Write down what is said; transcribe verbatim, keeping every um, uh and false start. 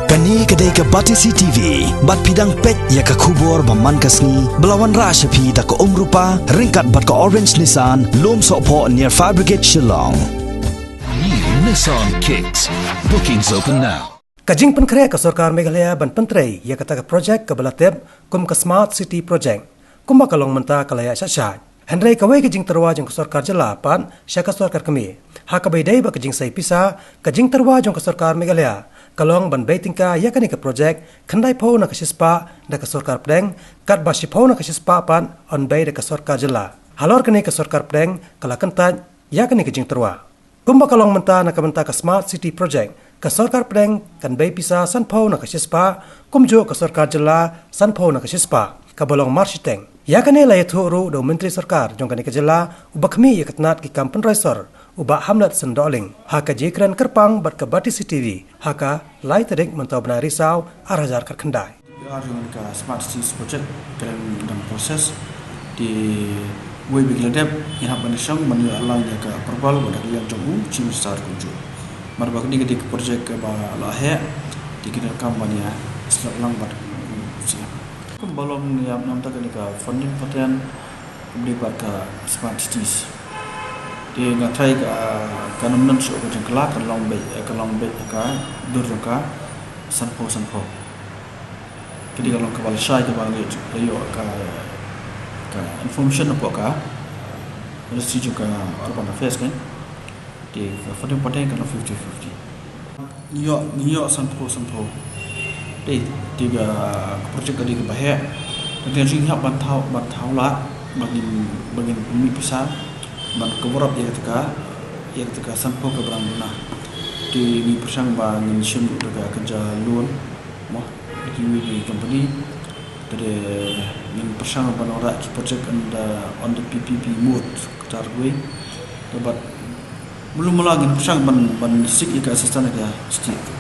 Kane ka dei ka Batesi T V, bad phi dang peit ïa ka khubor ba man ka sngi, ba la wanrah sha phi da ka Umrupa, ryngkat bad ka Orange Nissan, Lumsohphoh near Fire Brigade Shillong. New Nissan Kicks. Bookings open now. Ka jingpynkhreh ka sorkar Meghalaya ban pyntrei ïa kata ka projek kaba la tip kum ka Smart City Project, kumba ka long mynta ka la ïaid shah shah. Hynrei kawei ka jingtyrwa jong ka sorkar jylla pat sha ka sorkar kmie, ha kaba ïadei bad ka jingsei pisa, ka jingtyrwa jong ka sorkar Meghalaya ka long ban bei tyngka ïa kane ka projek khyndaiphew na ka shispah da ka sorkar pdeng, katba shiphew na ka shispah pat yn bei da ka sorkar jylla. Halor kane ka sorkar pdeng ka la kyntait ïa kane ka jingtyrwa. Kumba ka long mynta na ka bynta ka Smart City Project, ka sorkar pdeng kan bei pisa sanphew na ka shispah, kumjuh ka sorkar jylla sanphew na ka shispah, kaba long marshiteng. Ïa kane la ïathuh ruh da u Myntri Sorkar jong kane ka jylla, uba khmih ïa ka tnat ki kam pynroi sor, u Bah Hamletson Dohling, ha ka jingkren kyrpang bad ka Batesi T V ha ka lai tarik mynta u bnai Risaw ar hajar khatkhyndai. Ïa jong ka Smart Cities Project ka dang, dang process. Te wei bad ki la dep, ngin hap ban shong ban ïa lang ïa ka approval bad ka liang jong u Chief Minister kumjuh. Namar ba kane ka dei ka project kaba la heh, te ki donkam ban ïa sngap lang bad u C M. Kumba long ïa namta kane ka funding pattern kumne bad ka Smart Cities. Te nga tharai ka, ka nang nang shuh ka jingkylla ka long beit, ka long beit ka dur jong ka sanphew sanphew. Ka dei ka long kaba lashai kaba ngi la ïoh ka, ka information hapoh ka Ministry jong ka Urban Affairs kan. Te ka funding pattern ka long fifty fifty. Ngi ïoh, ngi ïoh sanphew sanphew. Te, te ka project ka dei kaba heh. Te ngi hap ban thaw, ban thaw lad ba ngin, ba ngin pynmih pisa ban cover up ïa kata ka, ïa kata ka sanphew kaba dang duna. Te ngi pyrshang ba ngin shim ruh da ka kynja loan mo, da kiwei ki company. Te ngin pyrshang ban wanrah ki project on the, on the P P P mode kata ruh. Te bad mula mula ngin pyrshang ban, ban seek ïa ka assistance ïa ka state.